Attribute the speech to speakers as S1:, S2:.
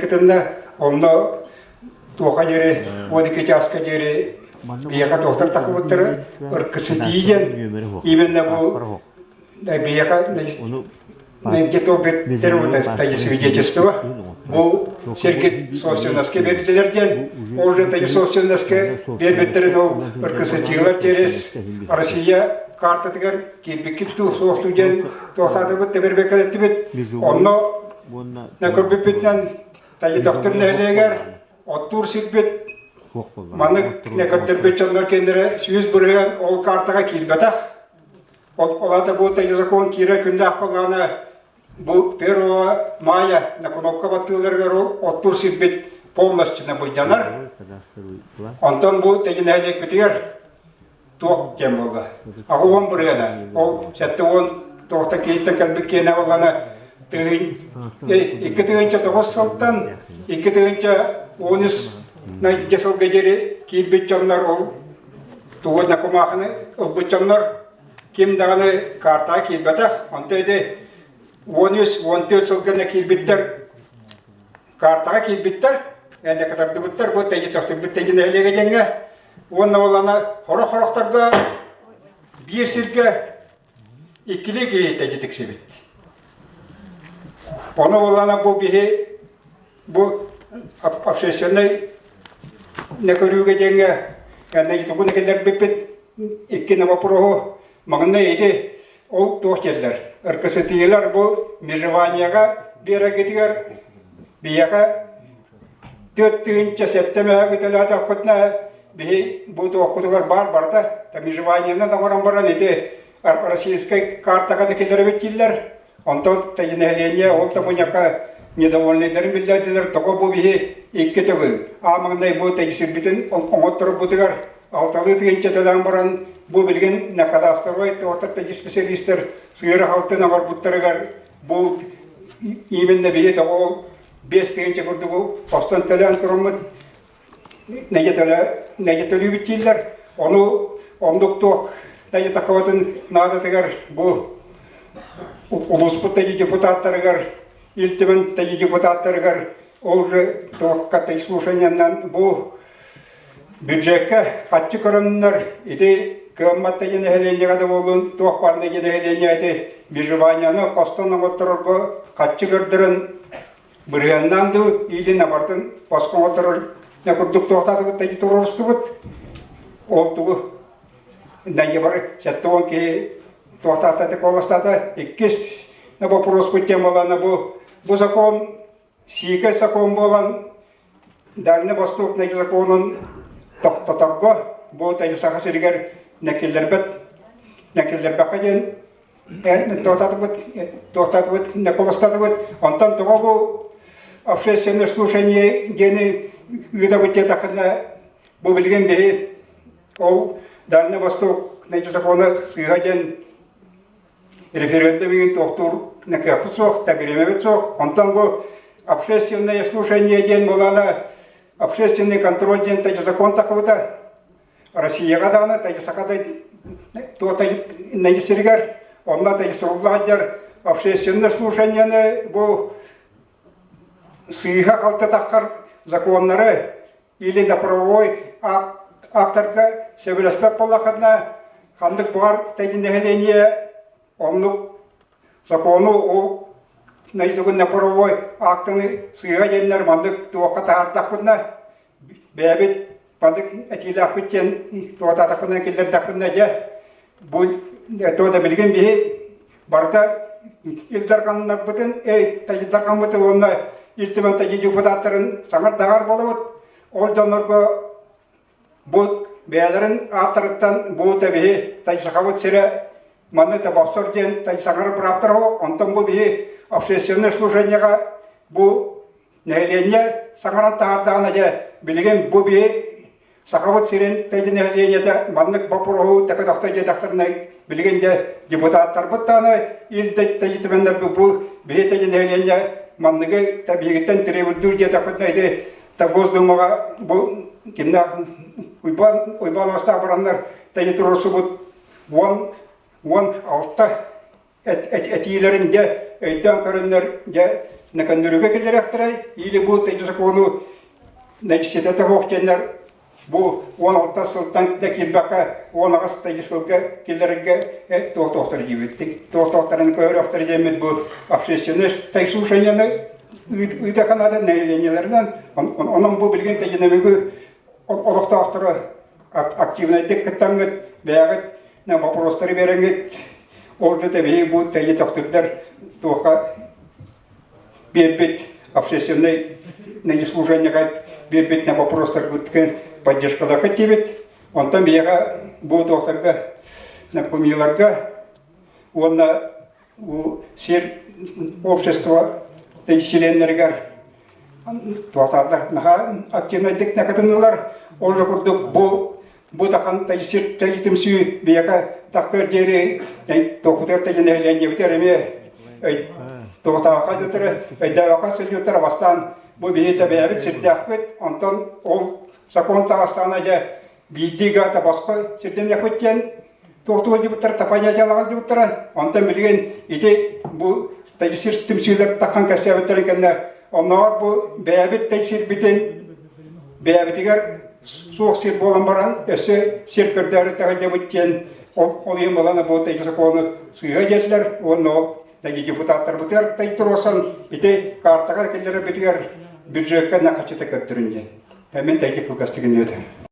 S1: кытынна. Онно туоха диэри 12 чааска диэри биһиэхэ туохтар тахыбыттара ыркысытии диэн именно бу биһиэхэ где-то свидетельство бу сиргит собственноска бердилер диэн ол же таги собственноска бербиттерин ол ыркысытыылар терес Россия картатыгар киирбиккит туу суохтуу диэн туохтаатыбыт да бербеккэлеттибит онно көрбүппүтүнэн таги тохтур нэһилиэгэр оттуур сирбит маннык көрдөрбүт дьоннор кэннэрэ 100% ол картаҕа киирбэтэх. Ол аата бу закон киирэр күннээх буоллаҕына бу 1 мая на кнопка баттыыларыгар оттуур сирбит полностью былдьанар. Онтон бу тэги нэһилиэкпитигэр туох диэн буолла? Аҕа бырыана. Ол 70 тоҕустан киһиттэн кэлбит киэнэ буоллаҕына 2009 сылтан 2013 сылга диэри киирбит дьоннор ол тугу да кумаахыны ылбыт дьоннор ким даҕаны картаҕа киирбэтэх. Онто ити 13-14 сылга киирбиттэр картаҕа киирбиттэр, энэ кытардыбыттар, бу тэги төхтүрбүт тэги нэһилиэгэ диэҥҥэ. Уонна ол ана хорох-хорохторго биир сиргэ иккилии киһи тэги тиксибит. Ону буоллаҕына бу биһи бу общественнай көрүүгэ диэҥҥэ тугу киллэрбиппит икки вопроһу маҥнай ити ол туох диэллэр РКСТИлар бу межеваниеҕа биэрэргитигэр биһиэхэ 4700 мөһө төлөөтөхпүтүнэ биһи бу туохпутугар баар барыта межеваниенан оҥорон баран ити российскай картаҕа да киллэрэбит дииллэр. Онтон нэһилиэнньэ ол да мунньахха недовольныйдарын биллэрдилэр, тоҕо бу биһи икки төгүл аа маҥнай бу сирбитин оҥотторбутугар алталыы тыһыынча төлөөн баран бу билигин на кадастровай туохтар специалистар сыыра халтын оҥорбуттарыгар бу именно биһи тоҕо ол 5 тыһыынча курдугу постон төлөөн тураммыт нэдиэлэ төлүүбүт дииллэр. Ону оннук туох такыбатын наадатыгар бу улууспут депутаттарыгар, Ил Түмэн депутаттарыгар ол же туохка слушаниянан бу бюджекка хаччы көрөннөр ити кыаммат нэһилиэнньэҕэ да буоллун туох баар нэһилиэнньэ ити межеванияны хостон оҥотторорго хаччы көрдөрөн Бырыһыаннаан дуу, или абартын босхо оҥотторор курдук туохтаатыбыт да туруорустубут. Ол тугу нэгэ бары 70 киһи туохтаата куоластаата. Иккис вопроспут тем буолана бу бу закон сиикэй закон буолан Дальний Восток законун тохтоторго бу Саха сиригэр нэкиллэрбэт нэкиллэрбэккэ диэн туохтаатыбыт туохтаатыбыт наколостаатыбыт онтон тоҕо бу общественное слушание диэни ыытабыт диэтэххинэ бу билигин биһи ол Дальний Восток закона сыыһа диэн референдум иһин туохтуур кыахпыт суох бириэмэбит суох онтон бу общественное слушание диэн буолаана общественный контроль диэн закон тахыбыта Россияҕа даҕаны Тайсаха да туотай сиригэр онно сурулла сылдьар общественное слушанияны бу сыыһа-халты таххар законнары или да правовой актарга сөбүлэспэт буоллаххытына ханнык баҕар нэһилиэнньэ оннук закону ол правовой актаны сыыһа диэннэр маннык туохха таһаардахпытына бэйэбит Маннык этиилээхпит диэн туотаатахпына киллэрдэхпинэ дьэ бу туота билигин биһи барыта Ил Дарханнарбытын эй Ил Дархаммытын уонна Ил Түмэн депутаттарын саҥардаҕар буолабыт. Ол дьоннорго бу бэйэлэрин ааттарыттан бу тэбиһи Тайсахабыт сирэ манны табахсор диэн тайсаҥары бырааптар онтон бу биһи общественное служениеҕа бу Нэһилиэнньэ саҥаран таһаардаҕына дьэ, билигин бу биһи Сахабыт сирин тэйди нэһилиэнньэтэ маннык боппуруоһу тэкэ диэтэхтэринэ билигин дьэ депутаттарбыт даҕаны ил тэйитимэннэрбит бу биһи тэйди нэһилиэнньэ манныгы биһигиттэн требуйдуур диэтэхпитинэ ити та Госдумаҕа бу кимнээх Уйбаан Уйбаановастаах бараннар тэйи туруорсубут 16 этиилэрин дьэ өйдөөн көрөннөр дьэ. Наканнөрүгэ киллэриэхтэрэй или бу эти закону ситэтэ суох диэннэр бу 16 сылтан да киирбэккэ 18 тайы сылга киллэрэргэ туохтуохтар диибит. Туохтуохтарын көһөрүөхтэр диэммит бу общественный слушанияны ыыта канада нэһилиэнньэлэринэн онон бу билигин тэйинэмигү олохтоохторо активнайдык кыттаҥҥыт бэйэҕит вопростары биэрэҥҥит ол да тэбиһи бу тэйи тохтурдар туохха биэрбит общественный служениега биэрбит на вопростарбытын поддержкаларга диэбит. Онтон биһиэхэ бу туохтарга кумииларга уонна сир общество чилиэннэригэр туохтааллар наһаа активнайдык накатыннылар. Ол же курдук бу бу тахан сир түмсүү биһиэхэ таххыар диэри туохпутугар тэдьинэһилиэнньэбитигэр эмиэ туохтааҕа дьутара өйдөөбөккө сылдьыбыттара бастаан бу биһи бэйэбит сирдээхпит онтон ол сокуон таҕыстаҕына дьэ биирдии гаата босхо сирдэниэхпит диэн туохтуу сылдьыбыттара тапаньятиялаах сылдьыбыттара онтон билигин ити бу сир түмсүүлэр таххан кэпсээбиттэрин кэннэ оннооҕор бу бэйэбит сирбитин бэйэбитигэр суох сир буолан баран өссө сир көрдөөрү таһырдьабыт диэн ол ол иһин балана бу ити сокуону сыыһа диэтилэр уонна ол депутаттарбытыгар туруорсан ити картаҕа киллэрэрбитигэр бюджекка нахачыта көрдөрүн диэн. Мин тайдык кылгастык инниэтэ.